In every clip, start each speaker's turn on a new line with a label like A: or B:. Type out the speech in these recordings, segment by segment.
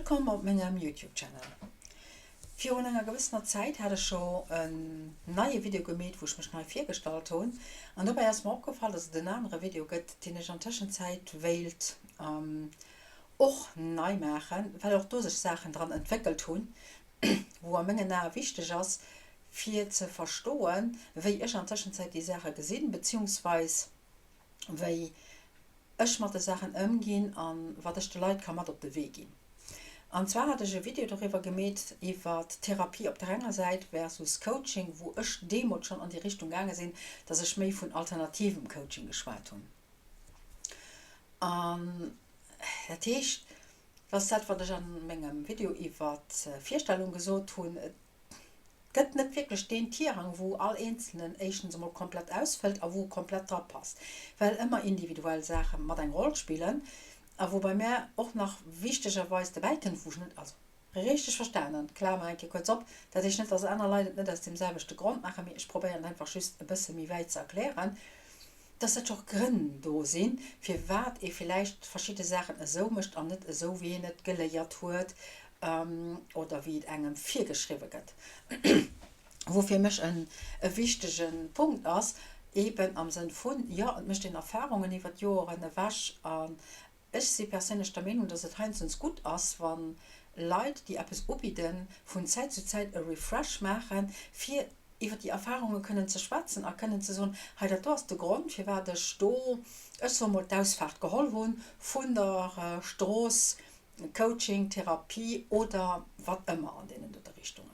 A: Wëllkomm op mengem Youtube Channel. Virun enger gewëssener Zäit hat ech scho en neie Video gemeet wou ech mech nei virgestallt hunn an dobäi ass mer opgefall dass et en anere Video gëtt deen ech an Tëschenzäit wéilt och nei maachen well och do sech Saachen dran entwéckelt hunn wou a mengen Ae wichteg ass fir ze verstoen wéi ech an Tëschenzäit déi Saache gesinn beziehungsweis wéi ech mat de Saachen ëmginn an wat ech de Leit ka mat op de Wee ginn. An zwar hat ech e Video doriwwer gemeet, iwwert Therapie op der enger Säit versus Coaching, wou ech deemools schonn an déi Richtung gaange sinn, dass ech méi vun alternativem Coaching geschwat hunn. An dat heescht, dass dat wat ech a mengem Video iwwert Virstellung gesot hunn, et gëtt net wierklech deen Tirang, wou all Eenzelnen éischtens emol komplett ausfëllt a wou e komplett dra passt, well ëmmer individuell Saache mat eng Roll spillen a wou bei mär och nach wichtegerweis dobäi kënnt, wou ech net, also richteg verstanen, Klamer eng Kéier kuerz op, dat heescht net, dass aner Leit et net aus deem selwechte Grond maachen, mee ech probéieren et einfach just e bësse méi wäit ze erklären, dass dat jo och Grënn do sinn, firwat ee villäicht verschidde Saachen esou mécht an net esou, wéi een et geléiert huet oder wéi et engem virgeschriwwe gëtt. Wou fir mech e wichtege Punkt ass, eeben am Sënn vun, jo, et mécht een Erfahrungen iwwer d'Joeren ewech an ech si perséinlech der Meenung, dass et heiansdens gutt ass, wa Leit, déi eppes ubidden, vun Zäit zu Zäit e Refresh maachen, fir iwwer déi Erfahrunge kënnen ze schwätzen a kënnen ze soen, hei dat do ass de Grond, firwat ech do, ech soe mol, d'Ausfaart geholl hu vun der Strooss, Coaching, Therapie oder wat ëmmer an deenen dote Richtungen.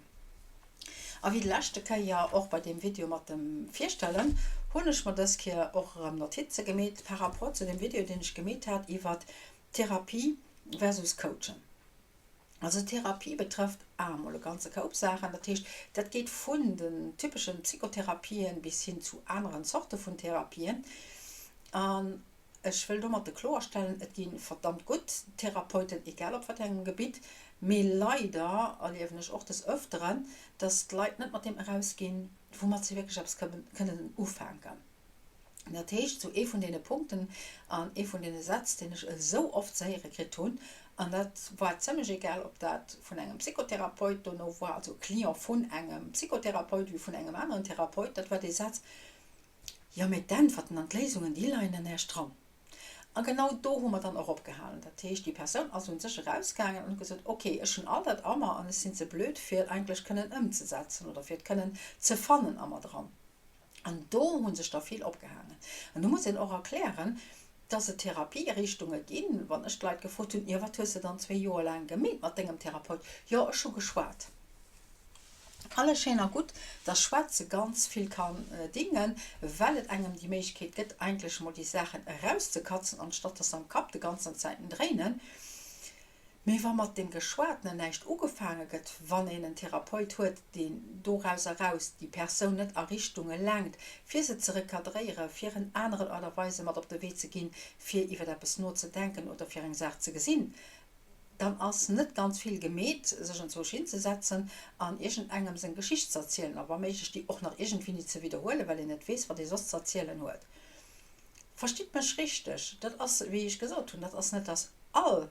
A: A wéi d'leschte Kéier och bei deem Video mat dem Virstellen, hunn ech mer dës Kéier och erëm Notize gemeet par rapport zu deem Video, deen ech gemeet hat iwwert Therapie versus Coachen. Also Therapie betrëfft a mol e ganze Koup Saachen. Dat heescht, dat geet vun den typeschen Psychotherapien bis hin zu aneren Zorte vun Therapien. An ech wëll domatte kloerstellen, et gi verdammt gutt Therapeuten, egal op wat engem Gebitt, mee leider erliewen ech och des Öfteren, dass d'Leit net mat deem erausginn, woumat se wierklech eppes kënnen ufänken. Dat heescht, sou ee vun deene Punkten an ee vun deene Sätz, deen ech esou oft ze héiere kritt hunn, an dat war zimlech egal, ob dat vun engem Psychotherapeut dono war, also Client vun engem Psychotherapeut, wéi vun engem aneren Therapeut, dat war dee Saz, Jo, mee d'Äntwerten an d'Léisungen, déi leien an Iech dran. A genau do hu mer dann och opgehalen. Dat heescht, déi Persoun ass un sech erausgaangen an huet gesot, Okay, ech hunn all dat a mer an ech sinn ze blöd, fir et eigentlech kënnen ëmzesetzen oder fir et kënnen ze fannen a mer dran. An do hu sech der vill opgehaangen. An do muss een och erklären, dass et Therapierichtunge ginn. Wann ech d'Leit gefrot hunn, Jo, wat hues de dann zwéi Joer laang gemeet mat dengem Therapeut? Jo, ech hu geschwat. Alles schéin a gutt, dass Schwätze ganz vill kann dingen, well et engem déi Méiglechkeet gëtt, eigentlech emol déi Saachen erauszekatzen, anstatt dass se am Kapp de ganzen Zäiten dréinen. Mee wa mat deem Geschwatenen näischt ugefaange gëtt, wann een en Therapeut huet, deen doraus eraus déi Persoun net a Richtunge lenkt, fir se ze recadréieren, fir en aneren Art a Weise mat op de Wee ze ginn, fir iwwer eppes nozedenken oder fir eng Saach ze gesinn, dann ass net ganz vill gemeet, sech enzwousch hinzesetzen an iergendengem seng Geschicht ze erzielen a wa méiglech déi och nach iergendwéini ze widderhuelen, well een net weess, wat ee soss ze erzielen huet. Verstitt mech richteg, dat ass, wéi ech gesot hunn, dat ass net, dass all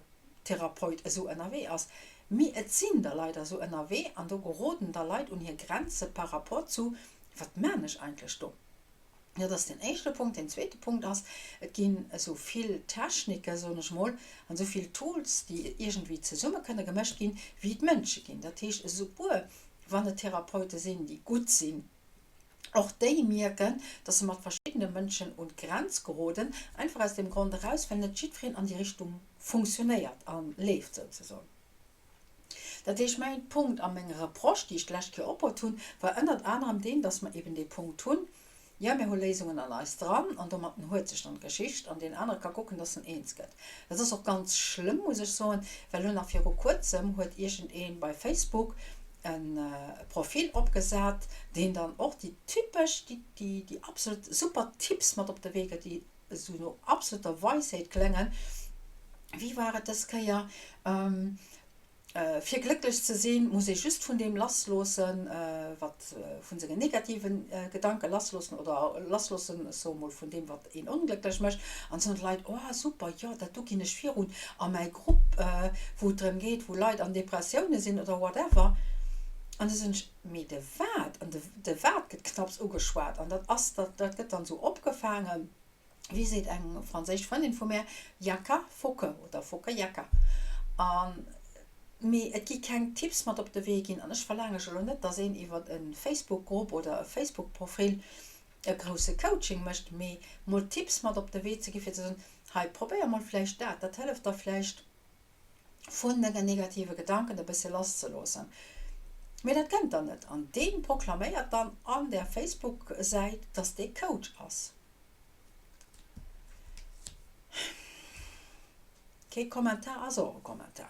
A: Therapeut esou ënnerwee ass, mee et sinn der leider esou ënnerwee an do geroden da Leit un hir Grenze par rapport zu, wat maan ech eigentlech do? Dat ass deen éischte Punkt. Deen zweete Punkt ass, et ginn esou vill Techniken, soen ech mol, an esou vill Tools, déi iergendwéi zesumme kënne gemëscht ginn, wéi et Mënsche ginn. Dat heescht, esouguer wann et Therapeute sinn, déi gutt sinn, Och déi mierken, dass se mat verschiddene Mënschen un d'Grenz geroden, einfach aus dem Grond eraus, well net jiddwereen an déi Richtung funktionéiert a leeft souzesoen. Dat heescht, mäin Punkt a meng Reproche, déi ech d'lescht Kéier opbruet hunn, war ënnert anerem deen, dass mer eben dee Punkt hunn, jo, mir hu Léisungen an eis dran an domatten huet sech dann d'Geschicht an deen anere ka kucken, dass en eens gëtt. Dat ass och ganz schlëmm, muss ech soen, well elo nach viru Kuerzem huet iergendee bei Facebook e Profil opgesat, deen dann och déi typesch, déi, déi absolut super Tipps mat op de Wee gëtt, déi esou no absoluter Weisheet kléngen. Wéi war et dës Kéier? Fir glécklech ze sinn, muss ee just vun deem lassloossen, wat, vun senge negative Gedanke lassloossen oder lassloossen, ech soe mol, vun deem, wat een onglécklech mécht. An soen d'Leit, Oh super, jo, dat do ginn ech virun a mäi Grupp, wou et drëm geet, wou Leit an Depressioune sinn oder whatever. An da soen ech, Mee de wat? An de wat gëtt knapps ugeschwat an dat ass, dat gëtt dann esou opgefaangen. wéi seet eng franséisch Frëndin vu mär, Jaka, faut que oder faut que jaka. An, mee et gi keng Tipps mat op de Wee ginn an ech verlaange jo elo net, dass een iwwer e Facebook-Grupp oder e Facebook-Profil e grousse Coaching mécht, mee mol Tipps mat op de Wee ze gi fir ze soen, hei probéier mol vläicht dat, dat hëlleft der vläicht vun denge negative Gedanken e bësse lass ze loossen. Mee dat kënnt dann net an dee proklaméiert dann an där Facebook-Säit, dass dee Coach ass. Kee Kommentar ass och e Kommentar.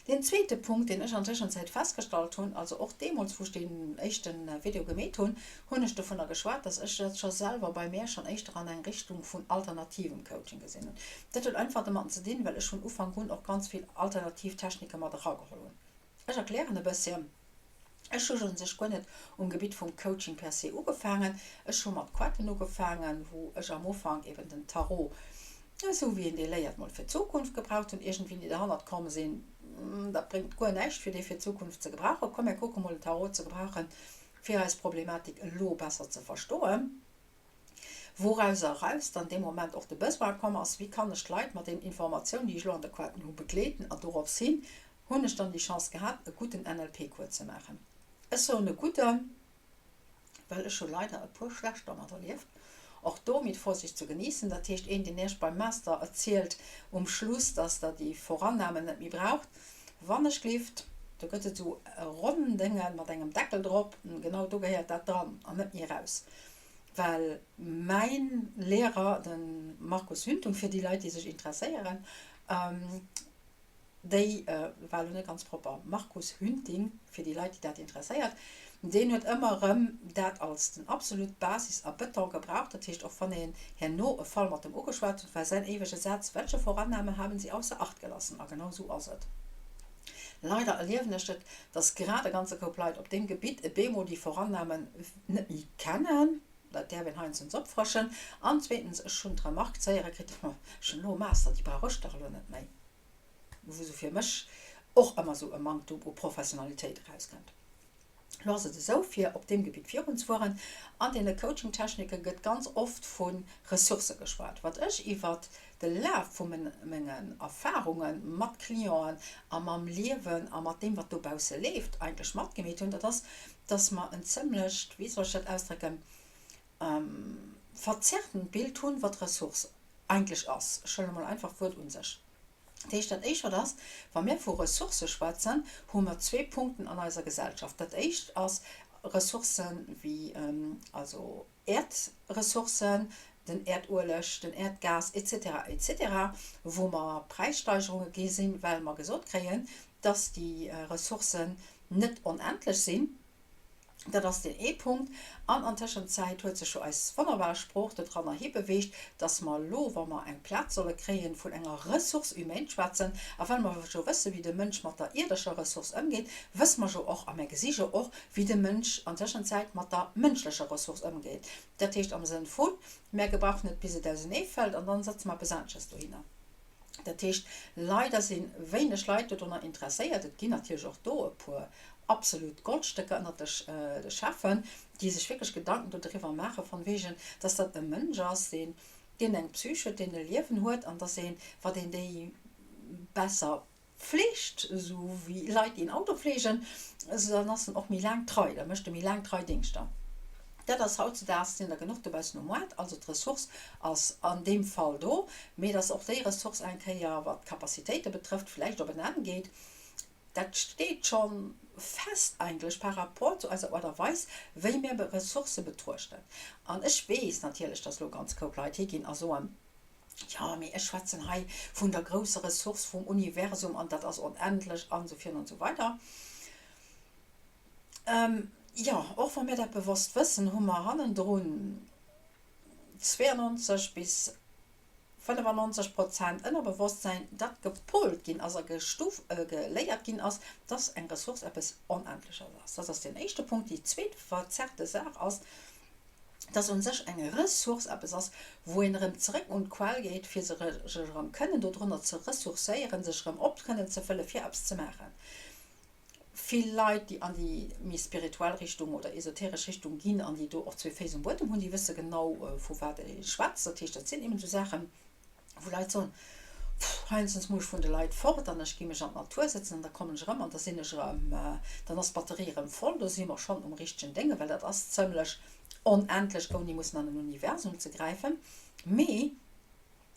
A: Deen zweete Punkt, deen ech an Tëschenzäit festgestallt hunn, also och deemools, wou ech deen éischte Video gemeet hunn, hunn ech dovunner geschwat, dass ech dat scho selwer bei mär schonn éischter an eng Richtung vun alternativem Coaching gesinn hunn. Dat huet einfach domatten ze dinn, well ech vun Ufank un och ganz vill alternativ Technike mat erageholl hunn. Ech erklären e bësschen. Ech hu un sech guer net um Gebitt vum Coaching per se ugefaangen. Ech hu mat Quetten ugefaangen, wou ech am Ufank eben den Tarot, esou wéi een dee léiert, mol fir d'Zukunft gebraucht hunn. Iergendwéini derhannert komm sinn, dat bréngt guer näischt fir dee fir d'Zukunft ze gebrauchen. Komm mir kucke mol den Tarot ze gebrauchen, fir eis Problematik elo besser ze verstoen. Wourauser eraus dann dee Moment och de Besoin komm ass, wéi kann ech d'Leit mat deenen Informatiounen, déi ech elo an der Quaten hu, begleeten. An dorops hin hunn ech dann déi Chance gehat, e gudden NLP-Cours ze maachen. Ech soen e gudden, well ech hu leider e puer schlechter mat erlieft. Och do mit Vorsicht zu genießen. Dat heescht, een, deen Iech beim Master erzielt um Schluss, dass Der déi Vorannahmen net méi braucht, wann ech glift, do gëtt et esou e ronn Dénge mat engem Deckel drop, genau do gehéiert dat dran an net méi eraus. Well mäin Lehrer, de Markus Hüntung, fir déi Leit, déi sech interesséieren, déi, war elo net ganz propper, Markus Hünting, fir déi Leit, déi dat interesséiert, deen huet ëmmer erëm dat als den absolut Basis a Beton gebraucht. Dat heescht, och wann een herno e Fall mat em ugeschwat huet, war säin éiwege Saz, Welche Vorannahme haben Sie ausser Acht gelassen? A genau esou ass et. Leider erliewen ech et, dass grad e ganze Koup Leit op deem Gebitt e bemol déi Vorannahmen net méi kennen, dat däerf een heiansdo opfrëschen, an zweetens, ech hunn d'Remark ze héiere kritt, Ech hunn elo e Master, déi brauch ech dach elo net méi, wou esou fir mech och ëmmer esou e Manktum u Professionalitéit erauskënnt. Lo ass et esou, fir op deem Gebitt virunzefueren, an deene Coaching-Technike gëtt ganz oft vu Ressourcë geschwat. Wat ech iwwert de Laf vu mengen Erfarunge mat Clienten a mam Liewen a mat deem, wat dobausse leeft, eigentlech matgemeet hunn, dat ass, dass mer en zëmmlecht, wéi soll ech dat ausdrécken, verzerrtent Bild hunn, wat Ressource eigentlech ass. Ech huelen emol einfach d'Wuert un sech. Dat heescht, dat Éischt wat ass, wa mir vu Ressourcë schwätzen, hu mer zwee Punkten an eiser Gesellschaft. Dat Éischt ass Ressourcen wéi also Äerdressourcen, den Äerdueleg, den Äerdgas et cetera, et cetera, wou mer Präissteigerunge gi sinn, well mer gesot kréien, dass déi Ressourcen net onendlech sinn. Dat ass deen ee Punkt. An an Tëschenzäit huet sech jo eis wonnerbar Sprooch dodranner hibeweegt, dass mer elo, wa mer eng Plaz solle kréien, vun enger Ressource humaine schwätzen. A well mer jo wëssen, wéi de Mënsch mat der ierdescher Ressource ëmgeet, wësse mer jo och a mer gesi jo och, wéi de Mënsch an Tëschenzäit mat der mënschlecher Ressource ëmgeet. Dat heescht am Sënn vun, Mer gebrauchen et, bis et auseneefält, an dann setze mer eppes anesches dohinner. Dat heescht, leider si wéineg Leit dodrunner interesséiert. Et ginn natierlech och do e puer absolut Goldstécker ënnert de Cheffen, déi sech wierklech Gedanken dodriwwer maachen, von wegen, dass dat e Mënsch ass, deen, deen eng Psych huet, deen e Liewen huet an dass een, wat een déi besser fleegt, esou wéi Leit, déi en Auto fleegen, esou dann ass en och méi laang trei, da mécht e méi laang trei Dingschter. Dat ass hautzedaags, sinn der genuch dobaussen um Moart, also d'Ressource ass an deem Fall do, mee dass och déi Ressource eng Kéier, wat d'Capacitéite betrëfft, vläicht op en Enn geet, dat steet scho fest eigentlech par rapport zu eiser Aart a Weis, wéi mir Ressourcë betruechten. An ech weess natierlech, dass elo e ganz Koup Leit higinn a soen, Jo, mee ech schwätzen hei vun der grousser Ressource vum Universum an dat ass onendlech an esou virun an esou weider. Jo, och wa mir dat bewosst wëssen, hu mer hannendrun 92 bis. 95 Prozent Ënnerbewosstsäin, dat gepolt ginn ass a geléiert ginn ass, dass eng Ressource eppes Onendleches ass. Dat ass deen éischte Punkt. Déi zweet verzerrte Saach ass, dass u sech eng Ressource eppes ass, wou een erëm zeréck un d'Quell geet, fir sech erëm kënnen dodrënner ze ressourcéieren, sech erëm op kënnen ze fëllen, fir eppes ze maachen. Vill Leit, déi an déi méi spirituell Richtung oder esoteresch Richtung ginn an déi do och zwee Féiss um Buedem hunn, déi wësse genau, vu wat ee schwätzt. Dat heescht, dat sinn eben esou Saachen, wou Leit soen, Pff, heiansdens muss ech vun de Leit fort an ech gi mech an d'Natur sëtzen an da kommen ech erëm an da sinn ech erëm, dann ass d'Batterie erëm voll. Do si mer schonn um richtegen Dénge, well dat ass zëmlech onendlech, ouni mussen an den Universum ze gräifen. Mee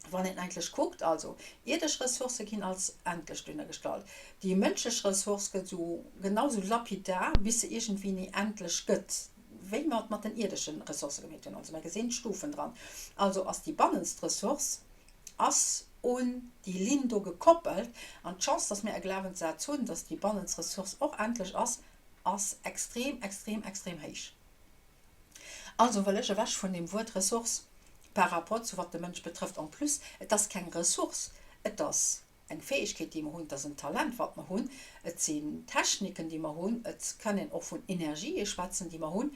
A: wann een eigentlech kuckt, also ierdesch Ressourcë ginn als endlech duergestallt, déi mënschlech Ressource gëtt esou genau esou lapidar, bis se iergendwéini endlech gëtt, wéi mer et mat den ierdesche Ressourcë gemeet hunn. Also mer gesinn d'Stufen dran. Also ass déi bannenst Ressource ass un déi Linn do gekoppelt an d'Chance, dass mir e Glawenssaz hunn, dass déi bannenst Ressource och endlech ass, ass extrem, extrem, extrem héich. Also wëll ech ewech vun deem Wuert Ressource par rapport zu wat de Mënsch betrëfft. En plus, et ass keng Ressource, et ass eng Fäegkeet, déi mer hunn, et ass en Talent, wat mer hunn, et sinn Techniken, déi mer hunn, et kann een och vun Energië schwätzen, déi mer hunn,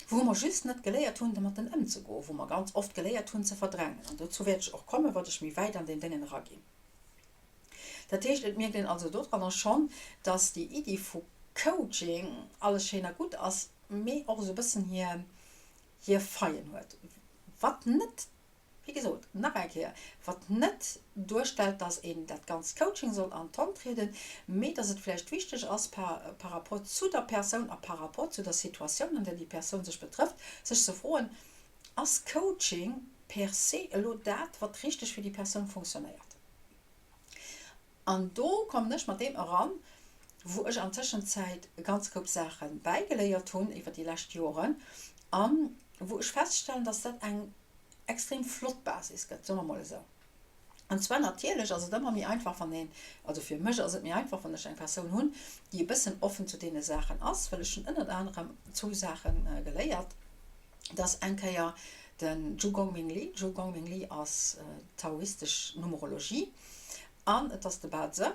A: wou mer just net geléiert hunn, domatten ëmzegoen, wou mer ganz oft geléiert hunn ze verdrängen. An dozou wäert ech och kommen, wat ech méi wäit an deen Déngen eraginn. Dat heescht, et mierkt een also dodranner schonn, dass déi Iddi vu Coaching alles schéin a gutt ass, mee och esou e bëssen hir, hir Faillen huet. Wat net, wéi gesot, nach eng Kéier, wat net duerstellt, dass een dat ganzt Coaching soll an d'Tonn trieden, mee dass et vläicht wichteg ass, par, par rapport zu der Persoun a par rapport zu der Situatioun, an där déi Persoun sech betrëfft, sech ze froen, Ass Coaching per se elo dat, wat richteg fir déi Persoun funktionéiert? An do kommen ech mat deem eran, wou ech an Tëschenzäit e ganze Koup Saache bäigeléiert hunn iwwer déi lescht Joren a wou ech feststellen, dass dat eng extrem flott Basis gëtt, soe mer mol esou. An zwar natierlech ass et ëmmer méi einfach, wann een, also fir mech ass et méi einfach, wann ech eng Persoun hunn, déi e bëssen offen zu deene Saachen ass, well ech hunn ënnert anerem zwou Saache geléiert, dass eng Kéier den Zhu Gongming Li, Zhu Gongming Li ass taoistesch Numerologie an et ass de Ba Zi,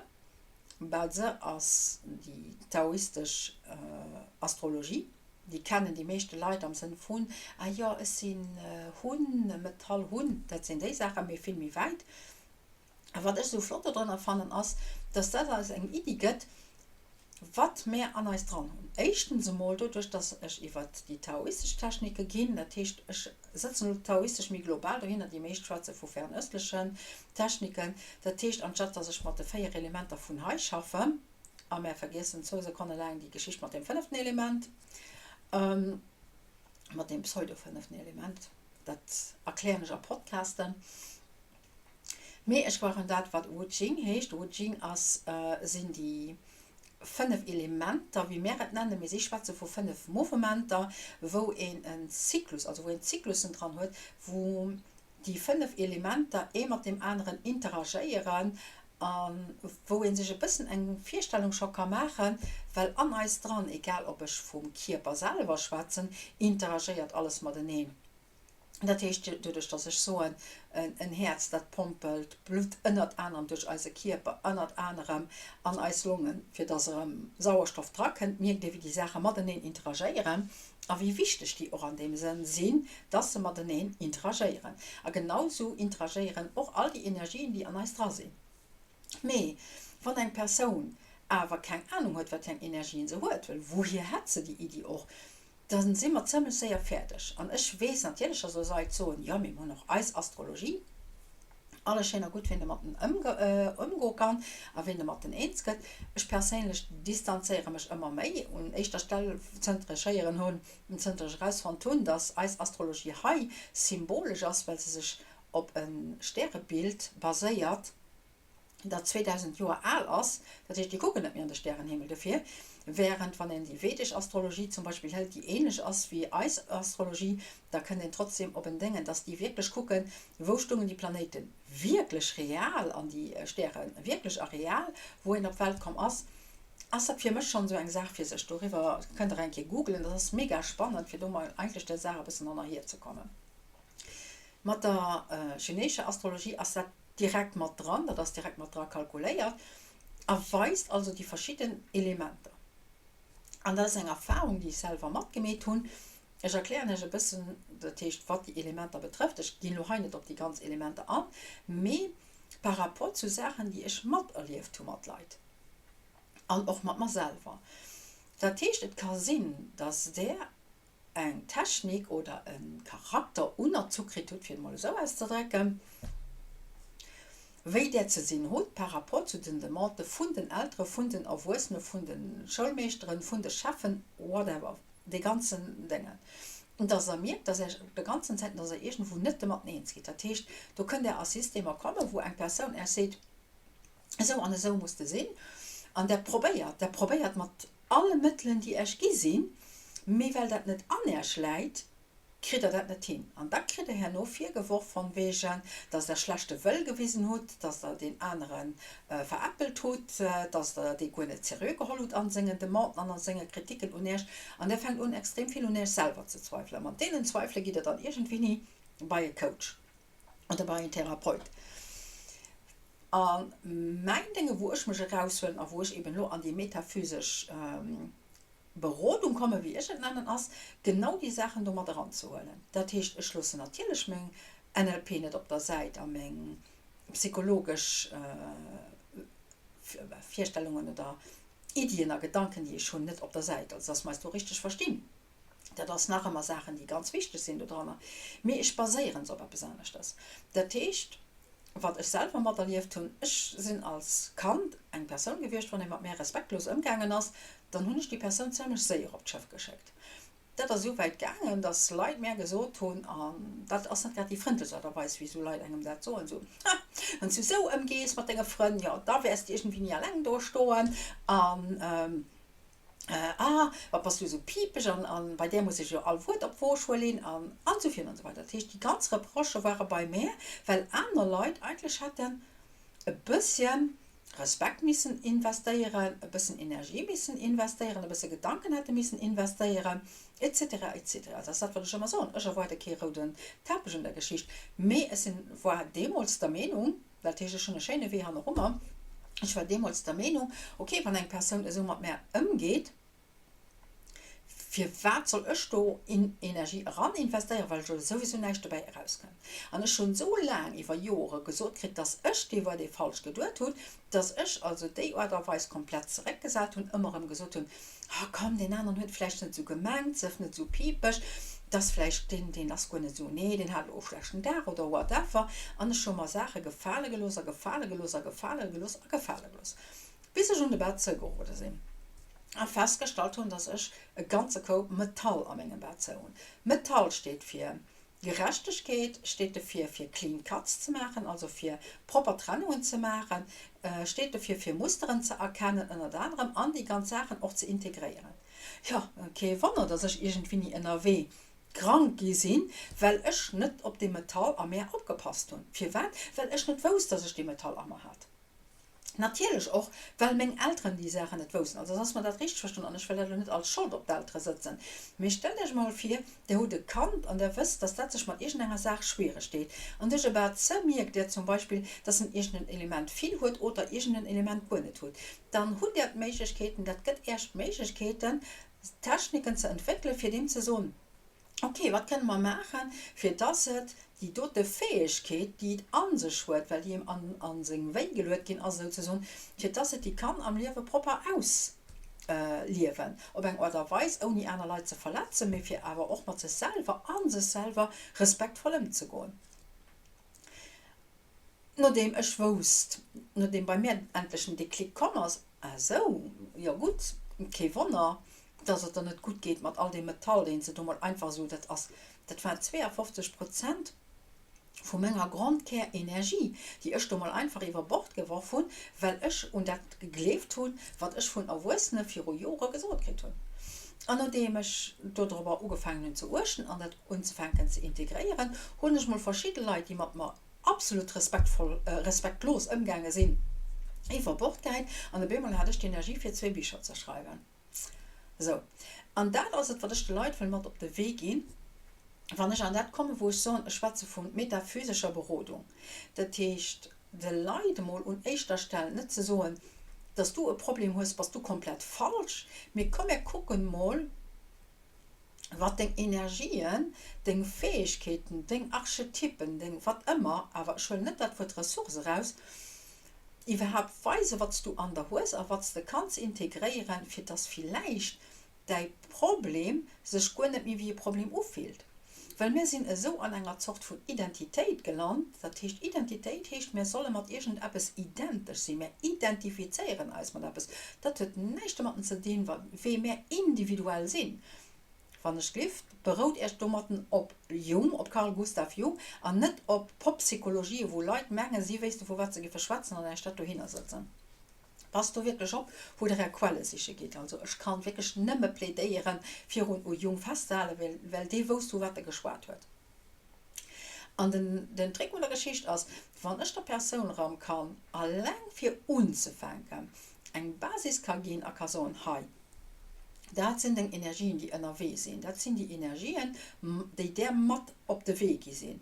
A: Ba Zi ass déi taoistesch Astrologie, déi kennen déi meeschte Leit am Sënn vun, ah jo, ech sinn Hunn, Metall Hunn, dat sinn déi Saachen, mee vill méi wäit. A wat ech esou flott dodrënner fannen, ass, dass dat eis eng Iddi gëtt, wat mär an eis dran hunn. Éischtens emol doduerch, dass ech iwwert déi taoistesch Technike ginn, dat heescht, ech sëtzen elo taoistesch méi global dohinner, déi meescht schwätze vu fernöstlechen Techniken, dat heescht, anstatt dass ech mat de 4 Elementer vun hei schaffen, a mär vergiessen zwou Sekonne laang déi Geschicht mat dem fënneften Element, mat deem pseudo-fënneften Element, dat erklären ech a Podcasten. Mee ech brauchen dat, wat Wu Jing heescht. Wu Jing ass, sinn déi 5 Elementer, wéi mär et nennen, mee si schwätze vu 5 Mouvementer, wou een en Zyklus, also wou een Zyklussen dran huet, wou déi 5 Elementer ee mat deem aneren interagéieren a wou ee sech e bëssen eng Virstellung scho ka maachen, well an eis dran, egal ob ech vum Kierper selwer schwätzen, interagéiert alles mateneen. Dat heescht, doduerch datt ech soen, en Häerz dat pompelt Blutt ënnert anerem duerch eise Kierper, ënnert anerem an eis Longen, fir datt erëm Sauerstoff drakënnt, mierkt ee wéi déi Saache mateneen interagéieren a wéi wichteg déi och an deem Sënn sinn, datt se mateneen interagéieren. A genau sou interagéieren och all déi Energien, déi an eis dra sinn. Mee wann eng Persoun awer keng Anung huet, wat fir eng Energien se huet, well wouhier hätt se déi Iddi och, Da si mer zëmlech séier fäerdeg. An ech weess natierlech, dass elo Leit soen, jo, mee mir hunn och eis Astrologie. Alles schéin a gutt, ween domatten ëmgoe kann a ween domatten eens gëtt. Ech perséinlech distanzéiere mech ëmmer méi. Un éischter Stell, zënter ech héieren hunn, zënter ech erausfonnt hunn, dass eis Astrologie hei symbolesch ass, well se sech op e Stärebild baséiert, dat 2000 Joer al ass, dat heescht, déi kucken net méi an de Stärenhimmel dofir, während wann een déi vedesch Astrologie zum Beispill hëlt, déi ähnlech ass wéi eis Astrologie, da kënnt een trotzdem op en Déngen, dass déi wierklech kucken, wou stungen déi Planéite wierklech real an déi Stäre wierklech a real, wou een op d'Welt komm ass, ass dat fir mech schonn esou eng Saach fir sech. Doriwwer kënnt der eng Kéier googlen, dat ass mega spannend, fir do mol eigentlech der Saach e bëssen hannerhier ze kommen. Mat der chineescher Astrologie ass dat direkt mat dran, dat ass direkt mat dra kalkuléiert a weist also déi verschidden Elementer. An dat ass eng Erfahrung, déi ech selwer matgemeet hunn. Ech erklären Iech e bëssen, dat heescht wat déi Elementer betrëfft. Ech ginn elo hei net op déi ganz Elementer an, mee par rapport zu Saachen, déi ech materlieft hu mat Leit an och mat mer selwer. Dat heescht, et ka sinn, dass Der eng Technik oder e Charakter unerzu kritt hutt, fir et mol esou auszedrécken, wéi Der ze sinn hutt par rapport zu den Demandë vun den Eltere, vun den Erwuessene, vun de Schoulmeeschteren, vun de Cheffen, whatever, dee ganzen Déngen, dass Der mierkt, dass Iech de ganzen Zäiten, dass Der iergendwou net domatten eens gitt. Dat heescht, do kënnt Der a Systemer kommen, wou eng Persoun Iech seet, Esou an esou muss de sinn. An Der probéiert, Der probéiert mat alle Mëttelen, déi Iech gi sinn, mee well dat net an Iech läit, kritt Der dat net hin. An da kritt Der herno virgeworf von wegen, dass Der schlechte Wëll gewisen hutt, dass Der deen anere veräppelt hutt, dass Der dee guer net seriö geholl hutt a sengen Demanden an a senge Kritiken un Iech. An Der fänkt un, extrem vill un Iech selwer ze zweifelen. A mat deenen Zweifele gitt Der dann iergendwéini bei e Coach oder bei en Therapeut. A mäin Dénge wou ech mech eraushuelen a wou ech eben elo an déi metaphysesch Berodung kommen, wéi ech et nennen, ass genau déi Saachen do mat eranzehuelen. Dat heescht, ech loossen natierlech meng NLP net op der Säit a meng psychologesch Virstellungen oder Iddien a Gedanken, déi ech hunn, net op der Säit. Also dass mer eis do richteg verstinn. Dat ass nach ëmmer Saachen, déi ganz wichteg sinn dodranner, mee ech baséiere se op eppes aneschters. Dat heescht, wat ech selwer materlieft hunn, ech sinn als Kand eng Persoun gewiescht, wann ee mat mär respektlos ëmgaangen ass, dann hunn ech déi Persoun zimlech séier op d'Schëff geschéckt. Dat ass esou wäit gaangen, datt Leit mär gesot hunn, an dat ass net grad déi frëndlechst Aart a Weis, wéi esou Leit engem dat soen, esou, Ha, wann s du esou ëmgees mat denge Frënn, jo, da wäers de iergendwéi ni alleng do stoen an. Ah, wat bass du esou piipeg an an bei där muss ech jo all Wuert op d'Wo schuel an an esou virun an esou weider. Dat heescht, déi ganz Reprochë ware bei mär, well aner Leit eigentlech hätten e bësschen Respekt missen investéieren, e bëssen Energie missen investéieren, e bësse Gedanken hätte missen investéieren, et cetera, et cetera. Dat ass dat, wat ech ëmmer soen, Ech erwaarde kee rouden Teppech un der Geschicht, mee ech sinn, war deemools der Meenung, Dat heescht, ech hunn e schéine Wee hannerummer. Ech war deemools der Meenung, okay, wann eng Persoun esou mat mär ëmgeet, firwat soll ech do Energie eran investéieren, well jo souwisou näischt dobäi erauskënnt. An ech hunn esou laang iwwer Jore gesot kritt, dass ech dee war, dee falsch geduet hutt, dass ech also déi Aart a Weis komplett zeréckgesat hunn, ëmmer erëm gesot hunn, Ah komm, deen aneren huet vläicht net esou gemengt, sëff net esou piipeg, t'ass vläicht deen, deen ass guer net esou, nee, deen hat elo e schlechten Dag oder whatever. An ech hu mer Saache gefale gelooss a gefale gelooss a gefale gelooss a gefale gelooss, bis ech un de Bett zougerode sinn a festgestallt hunn, dass ech e ganze Koup Metall a mengem Bett zou hunn. Metall steet fir Gerechtegkeet steet dofir fir clean cuts ze maachen, also fir propper Trennungen ze maachen, steet dofir fir Musteren ze erkennen ënnert anerem an déi ganz Saachen och ze integréieren. Jo, kee Wonner, dass ech iergendwéini ënnerwee krank gi sinn, well ech net op dee Metall a mär opgepasst hunn. Firwat? Well ech net wousst, dass ech dee Metall a mer hat. Natierlech och, well meng Elteren déi Saachen net woussten. Also, dass mer dat richteg verstoen, an ech wëll dat elo net als Schold op d'Eltere sëtzen, mee stellt Iech emol vir, Dir hutt e Kand an Der wësst, dass dat sech mat iergendenger Saach schwiereg deet, an duerch e Bad ze mierkt Der zum Beispill, dass en iergenden Element vill huet oder iergenden Element guer net huet. Dann hutt Der d'Méiglechkeeten, dat gëtt Iech d'Méiglechkeeten, Techniken ze entwéckelen, fir deem ze soen, Ok, wat kënne mer maachen, fir dass et déi dote Fäegkeet, déi et a sech huet, well déi em a seng Wéi geluet ginn ass souzesoen, fir dass et déi kann am Liewe propper ausliewen, op eng Aart a Weis, ouni aner Leit ze verletzen, mee fir awer och mat sech selwer a sech selwer respektvoll ëmzegoen. Nodeem ech wousst, nodeem bei mär endlech den Déclic komm ass, Ah sou, jo gutt, kee Wonner, dass et der net gutt geet mat all deem Metall, deen se do mol einfach esou, dat ass, dat waren 52 Prozent vu menger Grondkärenergie, déi ech do mol einfach iwwer Bord geworf hunn, well ech un dat gegleeft hunn, wat ech vun Erwuessene viru Jore gesot kritt hunn. An nodeem ech dodrobber ugefaangen hunn ze uechten an dat unzefänken ze integréieren, hunn ech mol verschidde Leit, déi mat mer absolut respektvoll, respektlos ëmgaange sinn, iwwer Bord gehäit an op eemol hat ech d'Energie fir zwee Bicher ze schreiwen. Sou, an dat ass et wat ech de Leit wëll mat op de Wee ginn. Wann ech an dat kommen, wou ech soen, ech schwätze vu metaphysescher Berodung, dat heescht de Leit emol un éischter Stell net ze soen, dass du e Problem hues, bass du komplett falsch, mee komm mir kucken emol, wat deng Energien, deng Fäegkeeten, deng Archetypen, deng wat ëmmer, awer ech huelen net dat Wuert Ressource eraus, iwwerhaapt weisen, wat s du an der hues a wat s de kanns integréieren, fir dass villäicht däi Problem sech guer net méi wéi e Problem ufillt. Well mir sinn esou an enger Zort vun Identitéit gelant, dat heescht Identitéit heescht, mir solle mat iergendeppes identesch sinn, mir identifizéieren eis mat eppes. Dat huet näischt domatten ze dinn, wee mär individuell sinn. Wann ech glift, berout Iech domatten op Jung, op Carl Gustav Jung an net op Poppsychologie, wou Leit mengen, si wéisste vu wat se giffe schwätzen an eng Stad dohinner sëtzen. Passt do wierklech op, wou der är Quelle siche gitt. Also ech kann wierklech nëmme plädéieren, virun u Jung festzehalen, well well dee wousst, vu wat e geschwat huet. An den den Trick un der Geschicht ass, wann ech der Persoun erëm kann, alleng fir unzefänken, eng Basis ka ginn a ka soen, hei, dat sinn deng Energien, déi ënnerwee sinn, dat sinn déi Energien, déi där mat op de Wee gi sinn.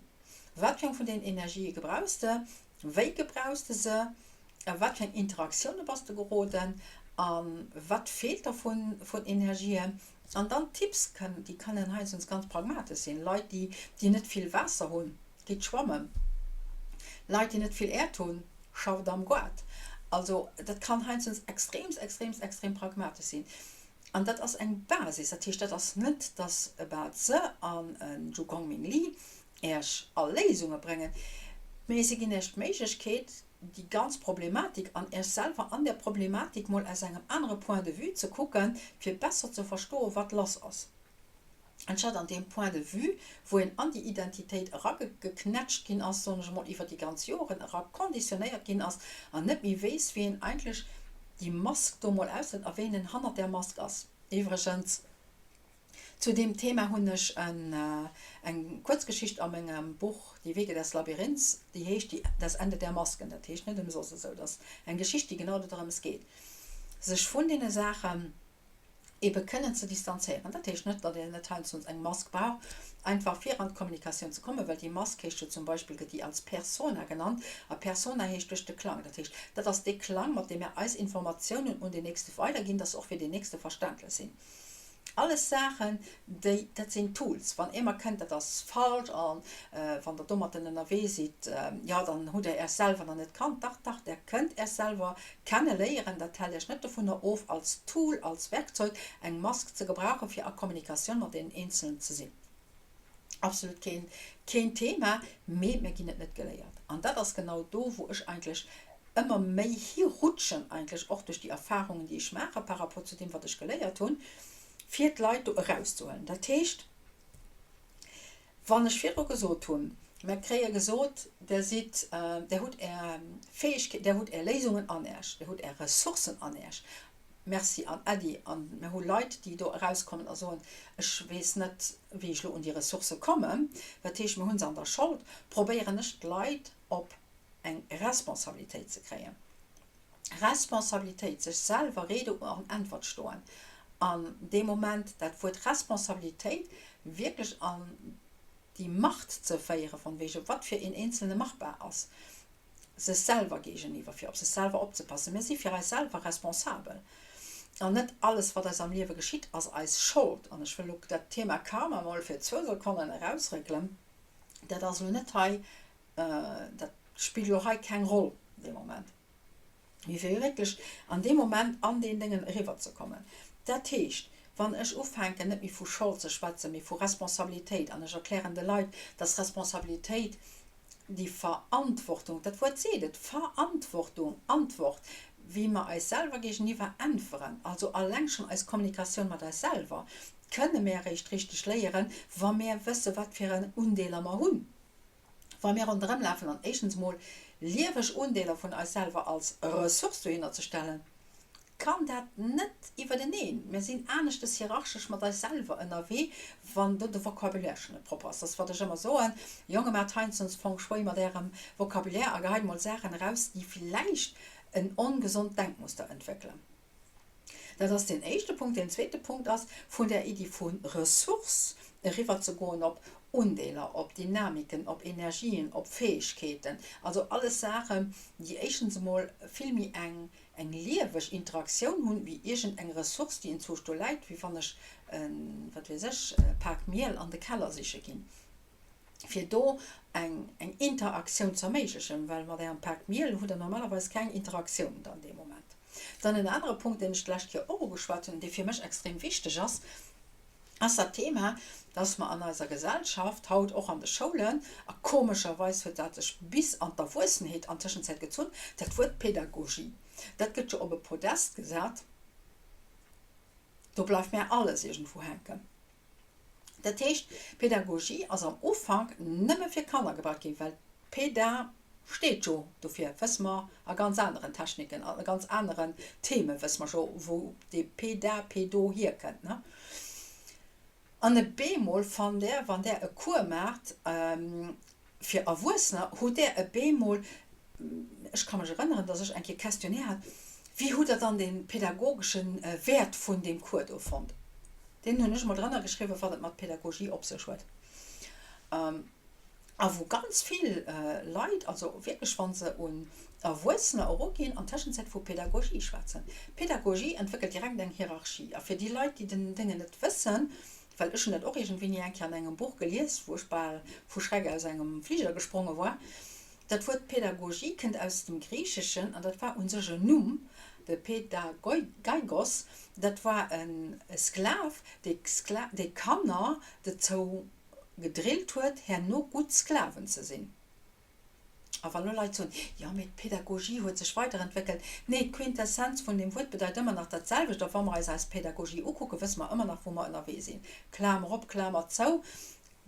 A: Wat fir eng vun deenen Energië gebrauchs de? Wéi gebrauchs de se? A wat fir eng Interaktioune bass de geroden? A wat feelt der vun vun Energien? An dann Tipps kënnen, déi kënnen heiansdo ganz pragmatesch sinn. Leit, déi déi net vill Waasser hunn, gitt schwammen. Leit, déi net vill Äerd hunn, schafft am Goart. Also dat kann heiansdo extreemst, extreemst, extrem pragmatesch sinn. An dat ass eng Basis. Dat heescht, dat ass net, dass e Ba Zi an en Zhu Gongming Li Äech all Léisunge bréngen, mee se ginn Äech d'Méiglechkeet, déi ganz Problematik an Äech selwer an där Problematik mol aus engem anere Point de vue ze kucken, fir besser ze verstoen, wat lass ass. Anstatt an deem Point de vue, wou een an déi Identitéit erageknätscht ginn ass, soen ech emol, iwwer déi ganz Joren era konditionéiert ginn ass an net méi weess, wéi een eigentlech déi Mask do mol ausdréit a ween en hannert där Mask ass. Iwwregens, zu deem Thema hunn ech eng Kuerzgeschicht a mengem Buch Die Wege des Labyrinths, déi heescht Das Ende der Masken. Dat heescht net ëmsoss esou, dat ass eng Geschicht, déi genau dodrëms geet, sech vun deene Saachen, ebe kënnen ze distanzéieren. Dat heescht net, datt een net heiansdo eng Mask brauch, einfach fir an d'Kommunikatioun ze kommen, well déi Mask heescht jo zum Beispill, gëtt déi als Persona genannt, a Persona heescht duerch de Klang. Dat heescht, dat ass dee Klang, mat deem mir eis Informatiounen un deen Nächste weiderginn, dass se och fir deen Nächste verständlech sinn. Alles Saachen, déi, dat sinn Tools. Wann ee mer kënnt, dat ass falsch a wann Der domatten ënnerwee sidd, jo, dann hutt Der Äech selwer nach net kannt. Dach, dach, Der kënnt Äech selwer kenne léieren. Dat hält Iech net dovunner of, als Tool, als Werkzeug eng Mask ze gebrauchen, fir a Kommunikatioun mat deenen Eenzelen ze sinn. Absolut keen, keen Thema, mee mir ginn et net geléiert. An dat ass genau do, wou ech eigentlech ëmmer méi hirutschen, eigentlech och duerch déi Erfahrungen, déi ech maache par rapport zu deem, wat ech geléiert hunn, fir d'Leit do erauszehuelen. Dat heescht, wann ech virdru gesot hunn, mir kréie gesot, Der sidd, Der hutt Är Fäegkeeten, Der hutt Är Léisungen an Äech, Der hutt Är Ressourcen an Äech, Merci an Äddi. An mir hu Leit, déi do erauskommen a soen, Ech weess net, wéi ech elo un déi Ressourcë kommen. Dat heescht, mir hu se an der Schold. Probéieren ech, d'Leit op eng Responsabilitéit ze kréien. Responsabilitéit, sech selwer Rede an Äntwert stoen. An dee Moment dat Wuert Responsabilitéit wierklech an déi Macht ze féieren, von wegen, wat fir een Eenzelne machbar ass. sech selwer géigeniwwer, fir op sech selwer opzepassen. Mir si fir eis selwer responsabel an net alles, wat eis am Liewe geschitt, ass eis Schold. An ech wëll elo dat Thema Karma mol fir zwou Sekonnen erausréckelen. Dat ass elo net hei, dat spillt elo hei keng Roll dee Moment. Mee fir wierklech an deem Moment an deen Déngen eriwwerzekommen. Dat heescht, wann ech ufänken, net méi vu Schold ze schwätzen, mee vu Responsabilitéit, an ech erklären de Leit, dass Responsabilitéit déi Verantwortung, dat Wuert seet et, Verantwortung, Antwort, wéi mer eis selwer géigeniwwer äntweren, also alleng schonn eis Kommunikatioun mat eis selwer, kënne mär eréischt richteg léieren, wa mär wësse wat fir en Undeeler mer hunn, wa mär ronderëm lafen an éischtens emol lieweg Undeeler vun eis selwer als Ressource dohinner ze stellen. Kann dat net iwwerteneen. Mir sinn aneschtes hierarchesch mat eis selwer ënnerwee, wann do de Vocabulaire schonn net propper ass. Dat ass, wat ech ëmmer soen, Jonge, maacht heiansdo Feng Shui mat Ärem Vocabulaire a geheit mol Saachen eraus, déi villäicht en ongesond Denkmuster entwéckelen. Dat ass deen éischte Punkt. Deen zweete Punkt ass, vun där Iddi vu Ressource eriwwerzegoen op. Undeeler, op Dynamiken, op Energien, op Fäegkeeten, also alles Saachen, déi éischtens emol vill méi eng eng lieweg Interaktioun hunn, wéi iergend eng Ressource, déi enzwousch do läit, wéi wann ech e, wat weess ech, e Pak Miel an de Keller siche ginn, fir do eng eng Interaktioun ze erméiglechen, well mat engem Pak Miel hutt Der normalerweis keng Interaktioun dann dee Moment. Dann en anere Punkt, deen ech d'lescht Kéier och ugeschwat hunn, dee fir mech extrem wichteg ass, ass dat Thema, dass mer an eiser Gesellschaft, haut och an de Schoulen, a komescherweis huet dat sech bis an d'Erwuessenheet an Tëschenzäit gezunn, dat Wuert Pedagogie, dat gëtt jo op e Podest gesat, do bleift mär alles iergendwou hänken. Dat heescht, Pedagogie ass am Ufank nëmme fir Kanner gebraucht ginn, well Peda steet jo dofir, wësse mer a ganz aneren Techniken, a ganz aneren Theme wësse mer jo, wou dee Peda, Pedo hierkënnt, ne? An e bemol fannt Der, wann Der e Cours maacht fir Erwuessener, hutt Der e bemol, ech ka mech erënneren, dass ech eng Kéier e Questionnaire hat, Wéi hutt Der dann dee pedagogesche Wäert vun deem Cours do fonnt? Deen hunn ech emol drënner geschriwwen, wat et mat Pedagogie op sech huet. A wou ganz vill Leit, also wierklech wa se un Erwuessener eruginn, an Tëschenzäit vu Pedagogie schwätzen. Pedagogie entwéckelt direkt eng Hierarchie. A fir déi Leit, déi den Déngen net wëssen, well ech hunn dat och iergendwéini eng Kéier an engem Buch gelies, wou ech bal vu Schreck aus engem Fliger gespronge war, dat Wuert Pedagogie kënnt aus dem Griicheschen an dat war u sech en Numm, de Pedagoigos, dat war e Sklav, dee Kanner dozou gedrillt huet, herno gutt Sklaven ze sinn. A wann elo Leit soen, jo, mee d'Pedagogie huet sech weiderentwéckelt, nee, d'Quintessenz vun deem Wuert bedeit ëmmer nach dat selwecht. A wa mer eis eis Pedagogie ukucken, wësse mer ëmmer nach, wou mer ënnerwee sinn. Klamer op, Klamer zou.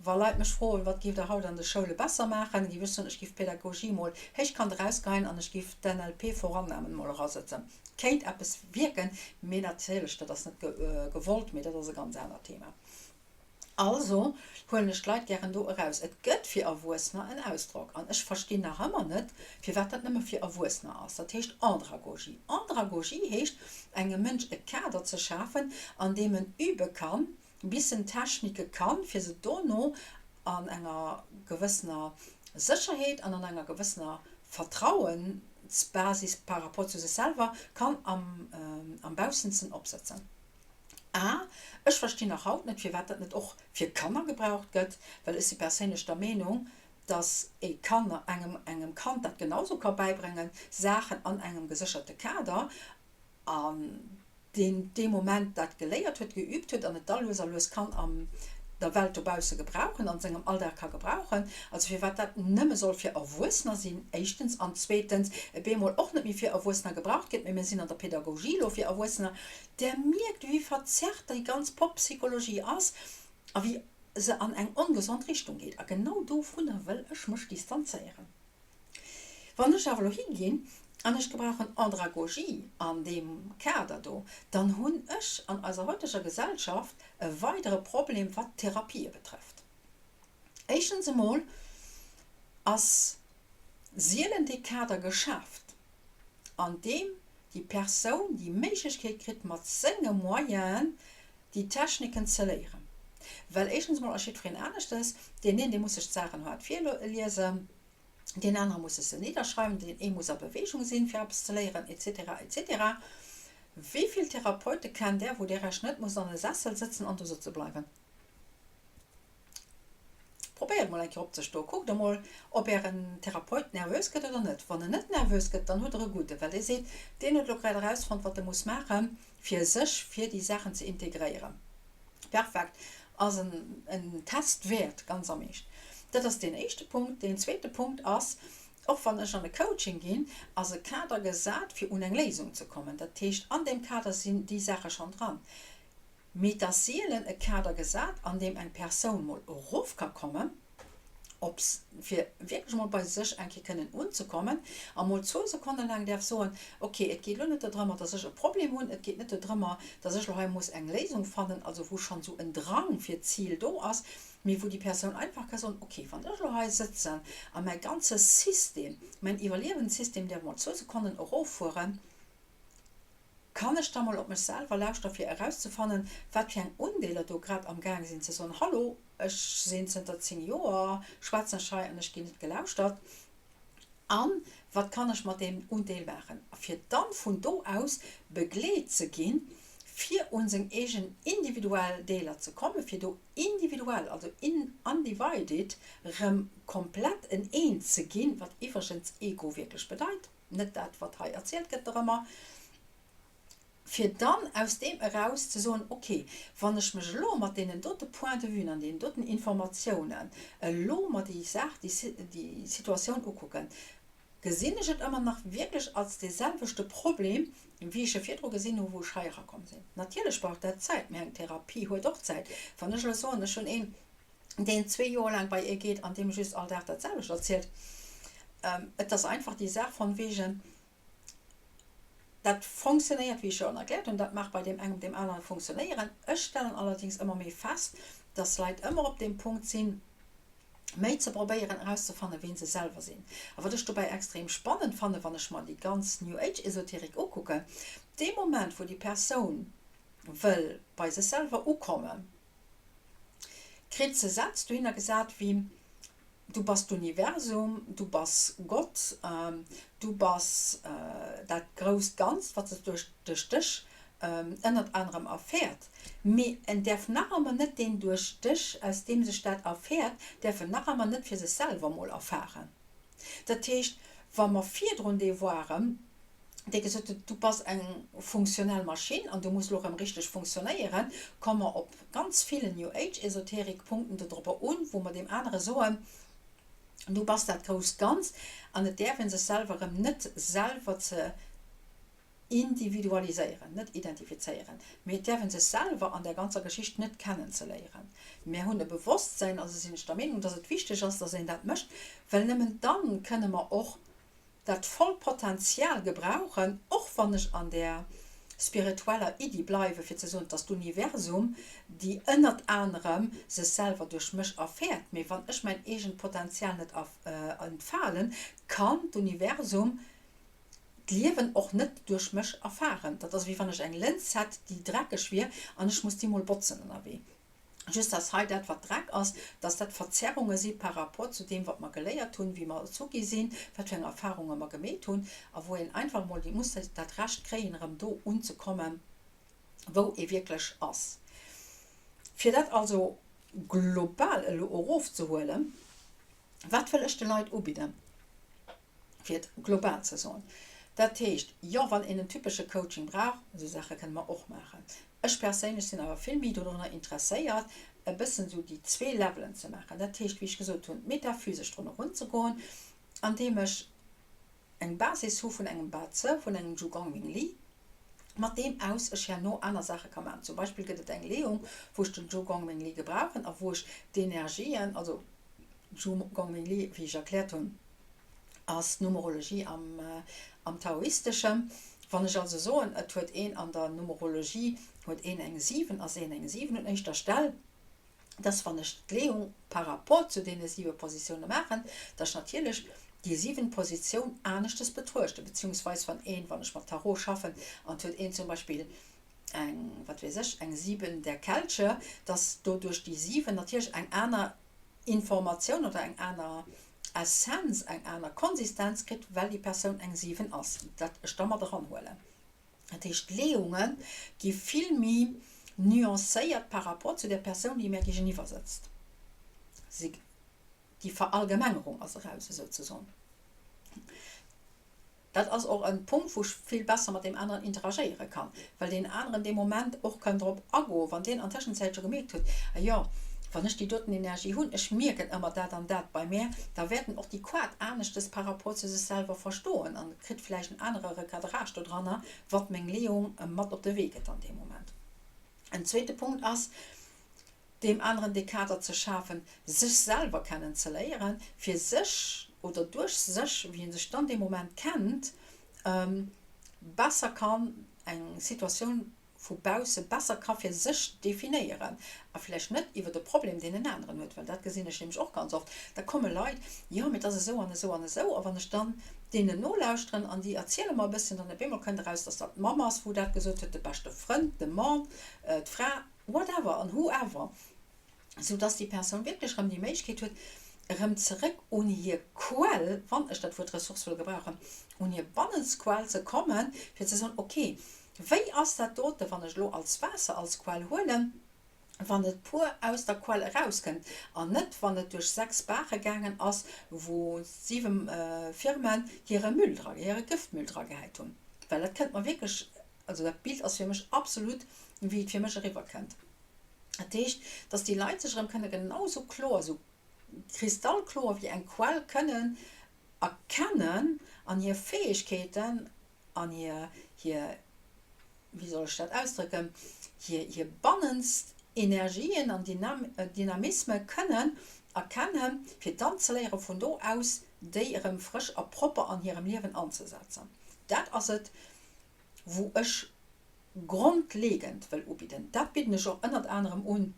A: Wa Leit mech froen, wat giff Der haut an de Schoule besser maachen, giff ech soen, ech giff d'Pedagogie mol héichkant erausgeheien an ech giff d'NLP vorannahmen mol erasëtzen. Kéint eppes wierken, mee natierlech, dat ass net gewollt, mee dat ass e ganz anert Thema. Also huelen ech d'Leit gären do eraus. Et gëtt fir Erwuessener en Ausdrock, an ech verstinn nach ëmmer net, firwat dat nëmme fir Erwuessener ass. Dat heescht Andragogie. Andragogie heescht, engem Mënsch e Kader ze schafen, an deem en übe kann, bis en Technike kann, fir se dono an enger gewëssener Sécherheet an an enger gewëssener Vertrauensbasis par rapport zu sech selwer kann am Baussenzten opsëtzen. A, Ech verstinn nach haut net, firwat dat net och fir Kanner gebraucht gëtt, well ech si perséinlech der Meenung, dass ee Kanner, engem, engem Kand dat genausou ka bäibréngen, Saachen an engem gesécherte Kader, an deen dee Moment dat geléiert huet, geübt huet an et da lues a lues kann an der Welt dobausse gebrauchen, an sengem Alldag ka gebrauchen. Also firwat dat nëmme soll fir Erwuessener sinn, éischtens, an zweetens e bemol och net méi fir Erwuessener gebraucht gëtt, mee mir sinn an der Pedagogie elo fir Erwuessener, Der mierkt, wéi verzerrt déi ganz Pop-Psychologie ass a wéi se an eng ongesond Richtung geet. A genau dovunner wëll ech mech distanzéieren. Wann ech awer elo higinn an ech gebrauchen Andragogie an deem Kader do, dann hunn ech an eiser heuteger Gesellschaft e weidere Problem, wat d'Therapië betrëfft. Éischtens emol ass sielen dee Kader geschaaft, an deem déi Persoun déi Méiglechkeet kritt mat senge Moyenen déi Techniken ze léieren. Well éischtens emol ass jiddwereen aneschtes, deen een dee muss sech d'Saachen haart virliesen, deen anere muss sech se nidderschreiwen, deen ee muss a Beweegung sinn fir eppes ze léieren etc. Etc. Wéi vill Therapeute kennt där wou där Iech net musst an e Sessel sëtzen an do sëtze bleiwen? Probéiert emol eng Kéier opzestoen. Kuckt emol, ob Ären Therapeut nervös gëtt oder net. Wann en net nervös gëtt, dann hutt Der e gudden, well dee seet, deen huet elo grad erausfonnt, wat e muss maachen, fir sech fir déi Saachen ze integréieren. Perfekt. Ass en Test wäert, ganz am Eescht. Dat ass deen éischte Punkt. Deen zweete Punkt ass, och wann ech an e Coaching ginn, ass e Kader gesat, fir un eng Léisung ze kommen. Dat heescht, an deem Kader sinn déi Saache schonn dran. Mee et ass seelen e Kader gesat, an deem eng Persoun mol erof ka kommen, op fir wierklech mol bei sech eng Kéier kënnen unzekommen a mol zwou Sekonne laang däerf soen, ok, et geet elo net dodrëmmer, dass ech e Problem hunn, et geet net dodrëmmer, dass ech elo hei muss eng Léisung fannen, also wou schonn esou en Drang fir d'Zil do ass, mee wou déi Persoun einfach ka soen, ok, wann ech elo hei sëtzen a mäi ganze System, mäin Iwwerliewenssystem däerf mol zwou Sekonnen eroffueren. Kann ech da mol op mech selwer lauschteren, fir erauszefannen, wat fir eng Undeeler do grad am Gaang sinn ze soen, Hallo, ech sinn zënter 10 Joer, schwätzen ech hei an ech ginn net gelauschtert. An wat kann ech mat deem Undeel maachen? A fir dann vun do aus begleet ze ginn, fir un seng eegen individuell Deeler ze kommen, fir do individuell, also undivided, rëm komplett en Eent ze ginn, wat iwwregens Ego wierklech bedeit, net dat wat hei erzielt gëtt nach ëmmer, fir dann aus deem eraus ze soen, ok, wann ech mech elo mat deenen dote Points de vuen an deenen doten Informatiounen elo mer déi Saach, déi Situatioun ukucken, gesinn ech et ëmmer nach wierklech als dee selwechte Problem, wéi ech e virdru gesinn hu wou ech hei erakomm sinn. Natierlech brauch dat Zäit, mä eng Therapie huet och Zäit. Wann ech elo soen, ech hunn een, deen zwee Joer laang bei ihr geet an deem just all Dag dat selwecht erzielt, et ass einfach déi Saach von wegen, dat fonctionnéiert, wéi ech jo erkläert hunn, dat mag bei deem engem, deem anere fonctionnéieren. Ech stellen allerdings ëmmer méi fest, dass Leit ëmmer op deem Punkt sinn, méi ze probéieren erauszefannen, ween se selwer sinn. A wat ech dobäi extrem spannend fannen, wann ech mer déi ganz New Age Esoterik ukucken, dee Moment wou déi Persoun wëll bei sech selwer ukommen, kritt se Sätz dohinner gesat wéi, Du bass d'Universum, du bass Gott, du bass dat grousst Ganzt, wat sech duerch dech ënnert anerem erfäert. Mee en däerf nach ëmmer net deen duerch dech, aus deem sech dat erfäert, däerf en nach ëmmer net fir sech selwer mol erfaren. Dat heescht, wa mer virdrun dee waren, dee gesot huet, du bass eng funktionell Maschinn an du muss elo erëm richteg funktionéieren, komme mer op ganz villen New Age Esoterik Punkten dodropper un, wou mer deem anere soen, du bass dat grousst Ganzt an et däerf ee sech selwer erëm net selwer ze individualiséieren, net identifizéieren, mee et däerf ee sech selwer an där ganzer Geschicht net kennenzeléieren. Mär hunn e Bewosstsäin, also sinn ech der Meenung, dass et wichteg ass, dass een dat mécht, well nëmmen dann kënne mer och dat vollt Potenzial gebrauchen, och wann ech an där spiritueller Iddi bleiwe fir ze soen, dass d'Universum, déi ënnert anerem sech selwer duerch mech erfäert, mee wann ech mäin eegent Potenzial net entfalen, kann d'Universum d'Liewen och net duerch mech erfaren. Dat ass ewéi wann ech eng Lëns hätt, déi dreckeg wier an ech muss déi mol botzen ënnerwee. Just dass hei dat, wat Dreck ass, dass dat Verzerrunge si par rapport zu deem, wat mer geléiert hunn, wéi mer erzu gi sinn, wat fir eng Erfahrunge mer gemeet hunn a wou een einfach emol déi muss dat Recht kréien, erëm do unzekommen, wou ee wierklech ass. Fir dat also global elo erofzehuelen, Wat wëll ech de Leit ubidden? Fir et global ze soen. Dat heescht, jo, wann een en typesche Coaching brauch, esou Saache kënne mer och maachen. Ech perséinlech sinn awer vill méi dodrunner interesséiert, e bëssen esou déi zwee Levelen ze maachen. Dat heescht, wéi ech gesot hunn, metaphysesch drun erunzegoen, andeem ech eng Basis hu vun engem Ba Zi, vun engem Zhu Gong Ming Li, mat deem aus ech herno aner Saache ka maachen. Zum Beispill gëtt et eng Leeung, wou ech den Zhu Gong Ming Li gebrauchen a wou ech d'Energien, also Zhu Gong Ming Li, wéi ech erkläert hunn, ass d'Numerologie am Taoisteschen. Wann ech also soen, et huet een an der Numerologie huet een eng 7, ass een eng 7 un éischter Stell, dass wann ech d'Leeung par rapport zu deene siwe Positioune maachen, dass ech natierlech déi siwent Positioun aneschtes betruechten, beziehungsweis wann een, wann ech mat Tarot schaffen an et huet een zum Beispill eng, wat weess ech, eng 7 der Kelche, dass doduerch déi 7 natierlech eng aner Informatioun oder eng aner Essenz, eng aner Konsistenz kritt, well déi Persoun eng 7 ass, dat ech da mat eranhuelen. Dat heescht, d'Leeunge gi vill méi nuancéiert par rapport zu der Persoun, déi mär géigeniwwer sëtzt. Si, déi Verallgemengerung ass eraus, esou ze soen. Dat ass och e Punkt, wou ech vill besser mat deem aneren interagéiere kann, well deen aneren dee Moment och kann drop agoen, wann deen an Tëschenzäit scho gemierkt huet, Ah jo, wann ech déi doten Energie hunn, ech mierken ëmmer dat an dat bei mär, da wäert en och déi Quart aneschtes par rapport zu sech selwer verstoen an kritt vläicht en anere Recadrage dodranner, wat meng Leeung em mat op de Wee gëtt an deem Moment. En zweete Punkt ass, deem aneren dee Kader ze schafen, sech selwer kennen ze léieren, fir sech oder duerch sech, wéi en sech dann dee Moment kennt, besser kann eng Situatioun. vu bausse besser ka fir sech definéieren a vläicht net iwwert e Problem, deen en aneren huet, well dat gesinn ech nämlech och ganz oft, da komme Leit, jo, mee et ass esou an esou an esou, a wann ech dann deenen nolauschteren an déi erziele mer e bësschen, dann op eemol kënnt eraus, dass dat d'Mamm ass, wou dat gesot huet, de beschte Frënd, de Mann, d'Fra, whatever an whoever. sou dass déi Persoun wierklech erëm déi Méiglechkeet huet, erëm zeréck un hir Quell, wann ech dat Wuert Ressource wëll gebrauchen, un hir Bannensquell ze kommen, fir ze soen, ok, wéi ass dat dote, wann ech elo als Waasser als Quell huelen, wann et pur aus der Quell erauskënnt an net wann et duerch 6 Baache gaangen ass, wou 7 Firmen hire Müll dra, hire Gëftmüll dragehäit hunn. Well dat kënnt mer wierklech, also dat Bild ass fir mech absolut, wéi et fir mech eriwwerkënnt. Dat heescht, dass déi Leit sech erëm kënne genau esou kloer, esou kristallkloer wéi eng Quell kënnen erkennen an hir Fäegkeeten an hir, hir, wéi soll ech dat ausdrëcken, hir, hir bannenst Energien an Dynamisme kënnen erkennen, fir dann ze léiere vun do aus déi erëm frësch a propper an hirem Liewen anzesetzen. Dat ass et, wou ech grondlegend wëll ubidden. Dat bidden ech och ënnert anerem un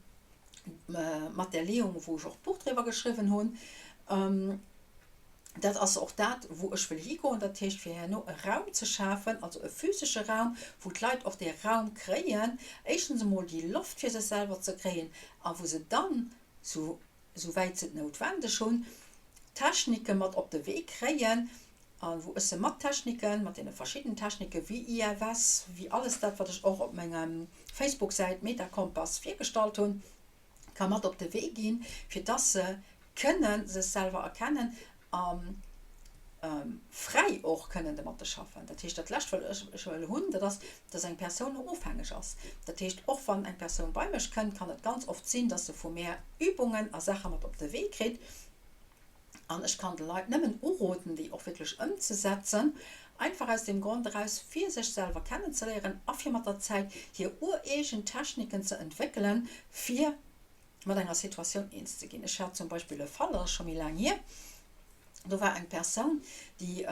A: mat där Leeung, wou ech och d'Buch driwwer geschriwwen hunn. Dat ass och dat, wou ech wëll higoen, dat heescht fir herno e Raum ze schafen, also e physesche Raum, wou d'Leit och dee Raum kréien, éischtens emol déi Loft fir sech selwer ze kréien a wou se dann, sou souwäit se et noutwendeg hunn, Technike mat op de Wee kréien, a wou ech se mat Techniken, mat deene verschidden Technike wéi IFS, wéi alles dat, wat ech och op menger Facebook-Säit Metakompass virgestallt hunn, ka mat op de Wee ginn, fir dass se kënne sech selwer erkennen a fräi och kënnen domatte schaffen. Dat heescht, dat Lescht, wat ech wëll hunn, dat ass, dass eng Persoun ofhängeg ass. Dat heescht, och wann eng Persoun bei mech kënnt, kann et ganz oft sinn, dass se vu mär Übungen a Saache mat op de Wee kritt. An ech kann de Leit nëmmen uroden, déi och wierklech ëmzesetzen, einfach aus deem Grond eraus, fir sech selwer kennenzeléieren a fir mat der Zäit hir ureegen Techniken ze entwéckelen, fir mat enger Situatioun eens ze ginn. Ech hat zum Beispill e Fall, dat ass scho méi laang hier, do war eng Persoun, déi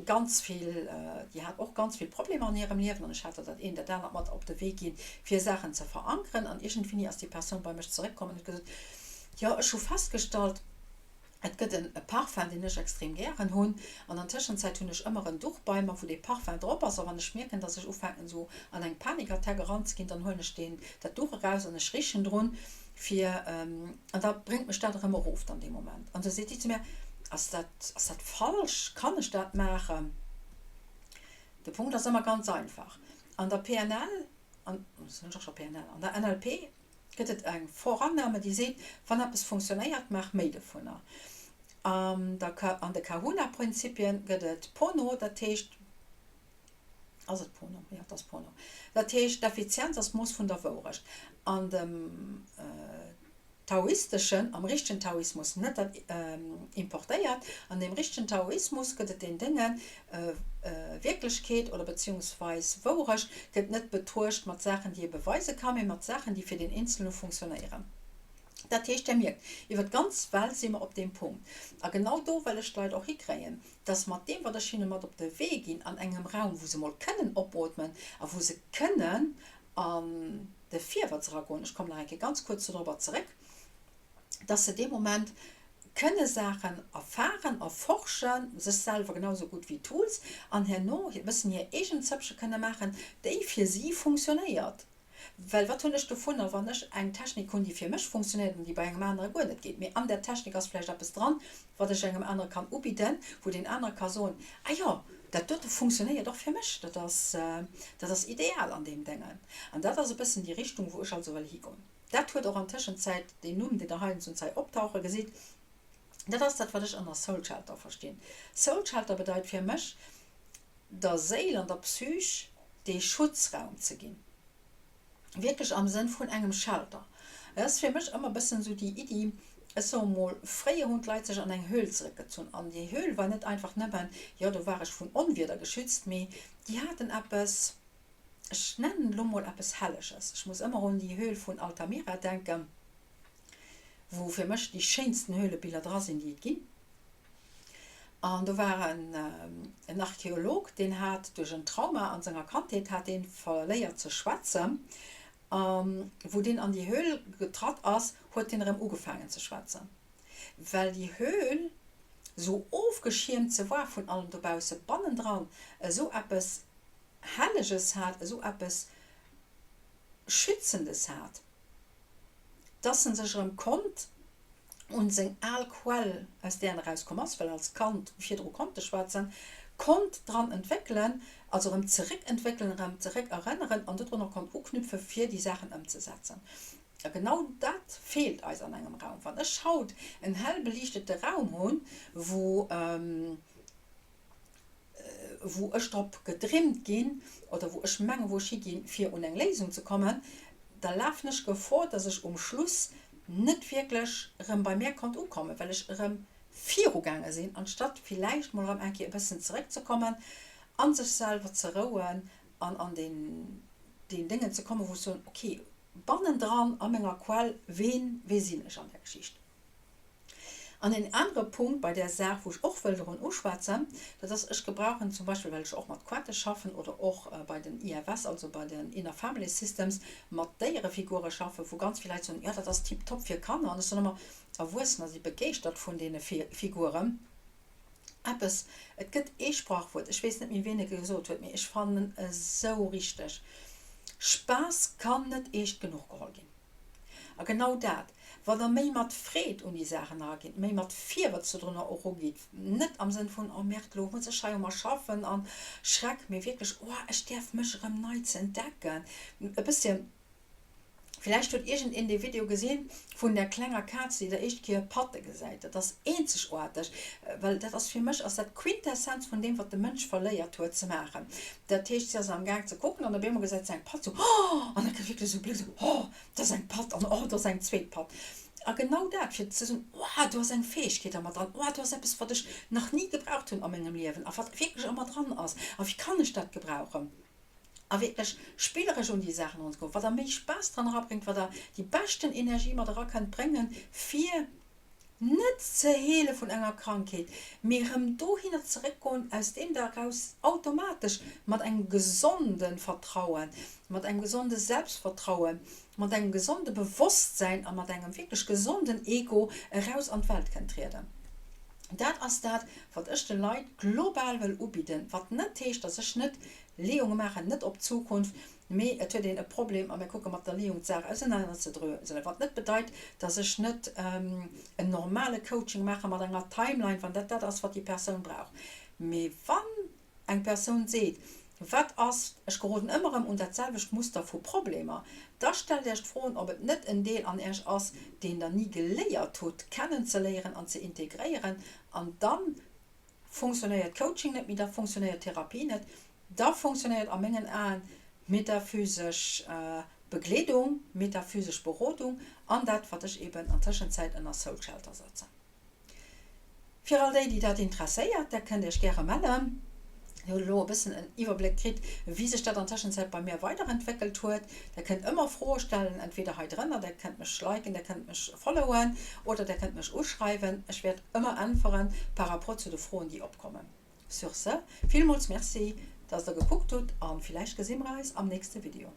A: ganz vill, déi hat och ganz vill Problemer an hirem Liewen an ech hat der dat eent, dat anert mat op de Wee ginn, fir Saachen ze verankeren. An iergendwéini ass déi Persoun bei mech zeréckkomm an huet gesot, Jo, ech hu festgestallt, et gëtt en Parfum, deen ech extrem gären hunn an an Tëschenzäit hunn ech ëmmer en Duch bei mer, wou dee Parfum drop ass a wann ech mierken, dass ech ufänken esou an eng Panikattack eranzeginn, dann huelen ech deen, dat Duch eraus an ech richen drun, fir, an da bréngt mech dat erëm erof dann dee Moment. An du seet déi zu mir, Ass dat, ass dat falsch? Kann ech dat maachen? De Punkt ass ëmmer ganz einfach, An der PNL, an, soen ech och scho PNL, an der NLP gëtt et eng Vorannahme, déi seet, wann eppes funktionéiert, maach méi dovunner. An der, an de Kahuna-Prinzipien gëtt et Pono, dat heescht, ass et Pono? Jo, et ass Pono. Dat heescht, d'Effizienz ass d'Mooss vun der Wourecht. An dem taoisteschen, am richtegen Taoismus, net dat importéiert, an deem richtegen Taoismus gëtt et deen Déngen, Wierklechkeet oder beziehungsweis Wourecht gëtt net betruecht mat Saachen, déi ee beweise kann, mee mat Saachen, déi fir deen Eenzelne funktionéieren. Dat heescht, Der mierkt, iwwer d'ganz Welt si mer op deem Punkt. A genau do wëll ech d'Leit och hikréien, dass mat deem, wat ech hinne mat op de Wee ginn, an engem Raum, wou se mol kënnen opootmen a wou se kënnen an de Virwërtz eragoen, ech kommen nach eng Kéier ganz kuerz dodrobber zeréck, dass se dee Moment kënne Saachen erfahren, erforschen, sech selwer genau esou gutt wéi Tools, an herno e bëssen hir eegen Zëppche kënne maachen, déi fir si funktionéiert. Well wat hunn ech dovunner, wann ech eng Technik hunn, déi fir mech funktionéiert an déi bei engem anere guer net geet, mee an där Technik ass vläicht eppes dran, wat ech engem anere kann ubidden, wou deen anere ka soen, Ah jo, dat dote funktionéiert och fir mech, dat ass, dat ass ideal an deem Déngen. An dat ass e bëssen déi Richtung, wou ech also wëll higoen. Dat huet och an Tëschenzäit deen Numm, deen Der heiansdo und hei optauche gesitt. Dat ass dat, wat ech ënner Soul Shelter verstinn. Soul Shelter bedeit fir mech, der Séil an der Psych dee Schutzraum ze ginn. Wierklech am Sënn vun engem Shelter. Et ass fir mech ëmmer e bëssen esou déi Iddi, ech soe mol, fréier hunn d'Leit sech an eng Höhl zeréckgezunn. An déi Höhl war net einfach nëmmen, jo, do war ech vun Onwieder geschützt, mee déi haten eppes, ech nennen elo mol eppes Helleges, ech muss ëmmer un déi Höhl vun Altamira denken, wou fir mech déi schéinsten Höhlebiller dra sinn, déi et ginn. An do war en Archeolog, deen hat duerch en Trauma an senger Kandheet hat dee verléiert ze schwätzen. A wou deen an déi Höhl getratt ass, huet deen erëm ugefaangen ze schwätzen, well déi Höhl, sou ofgeschiermt se war vun allem dobausse, bannendran esou eppes Helleges hat, esou eppes Schützendes hat, dass en sech erëm konnt un seng al Quell, aus där en erauskomm ass, well als Kand virdru konnt e schwätzen, konnt dran entwéckelen, also erëm zeréckentwéckelen, erëm zeréck erënneren an dodrunner konnt uknüpfen, fir déi Saachen ëmzesetzen. A genau dat feelt eis an engem Raum. Wann ech haut en hell beliichtete Raum hunn, wou, wou ech drop getrimmt ginn oder wou ech mengen, wou ech higinn, fir un eng Léisung ze kommen, da lafen ech Gefor, dass ech um Schluss net wierklech erëm bei mär konnt ukommen, well ech erëm virugaange sinn, anstatt villäicht mol erëm eng Kéier e bëssen zeréckzekommen, a sech selwer ze rouen an an deen Déngen ze kommen, wou ech soen, okay, bannendran a menger Quell, ween, wee sinn ech an där Geschicht? An een anere Punkt bei där Saach, wou ech och wëll drun uschwätzen, dat ass, ech gebrauchen zum Beispill, well ech och mat Quette schaffen oder och bei den IFS, also bei den Inner Family Systems, mat Déierefigure schaffen, wou ganz vill Leit soen, jo dat ass tiptop fir Kanner. An ech soen ëmmer, Erwuessener si begeeschtert vun deene Figuren. Eppes, et gëtt ee Sprachwuert, ech weess net méi wien et gesot huet, mee ech fannen e sou richteg, Spaass kann net eescht genuch geholl ginn. A genau dat, wann Der méi mat Freed un déi Saachen eragitt, méi mat Virwëtz dodrunner erugitt, net am Sënn vun, Oh Merde, elo muss ech hei emmer schaffen an Schreck, mee wierklech, Oh, ech däerf mech erëm nei ze entdecken. E bësschen, villäicht huet iergendeen dee Video gesinn vun där klenger Kaz, déi der éischt Kéier Patte gesäit. Dat ass eenzegaarteg, well dat ass fir mech ass dat d'Quintessenz vun deem, wat de Mënsch verléiert huet ze maachen. Dat heescht, si ass am Gaang ze kucken an op eemol gesäit se eng Patt, sou, Oh! An da kritt wierklech esou e Bléck, sou, Oh, dat ass eng Patt an oh, do ass eng zweet Patt. A genau dat, fir ze soen, Oh, do ass eng Fäegkeet a mer dran, oh, do ass eppes, wat ech nach ni gebraucht hunn a mengem Liewen a wat wierklech a mer dran ass a wéi kann ech dat gebrauchen? A wierklech spilleresch un déi Saachen eranzegoen, wat der méi Spaass dran erabréngt, wat der déi beschten Energie mat era kënnt bréngen, fir net ze heele vun enger Krankheet, mee erëm dohinner zeréckgoen, aus deem Der eraus automatesch mat engem gesonde Vertrauen, mat engem gesonde Selbstvertrauen, mat engem gesonde Bewosstsäin a mat engem wierklech gesonden Ego eraus an d'Welt kënnt trieden. Dat ass dat, wat ech de Leit global wëll ubidden, wat net heescht, dass ech net Leeunge maachen, net op d'Zukunft, mee et huet een e Problem a mir kucke mat der Leeung d'Saach ausenaner ze dröselen, wat net bedeit, dass ech net en normale Coaching maache mat enger Timeline, wann dat dat ass, wat déi Persoun brauch. Mee wann eng Persoun seet, wat ass, ech geroden ëmmer erëm un dat selwecht Muster vu Problemer, da stellt Iech d'Froen, ob et net en Deel an Iech ass, deen Der ni geléiert hutt kennenzeléieren an ze integréieren an dann Funktionéiert Coaching net méi, da funktionéiert Therapie net, da funktionéiert a mengen Aen metaphysesch Begleedung, metaphysesch Berodung an dat, wat ech eben an Tëschenzäit ënner Soul Shelter setzen. Fir all déi, déi dat interesséiert, där kënnt Iech gäre mellen. Dir hutt elo e bëssen en Iwwerbléck kritt, wéi sech dat an Tëschenzäit bei mir weiderentwéckelt huet. Der kënnt ëmmer Froe stellen, entweder hei drënner, der kënnt mech liken, der kënnt mech followen oder der kënnt mech uschreiwen. Ech wäert ëmmer äntweren par rapport zu de Froen, déi opkommen. Sur ce, villmools Merci, dass der gekuckt hutt an villäicht gesi mer eis am nächste Video.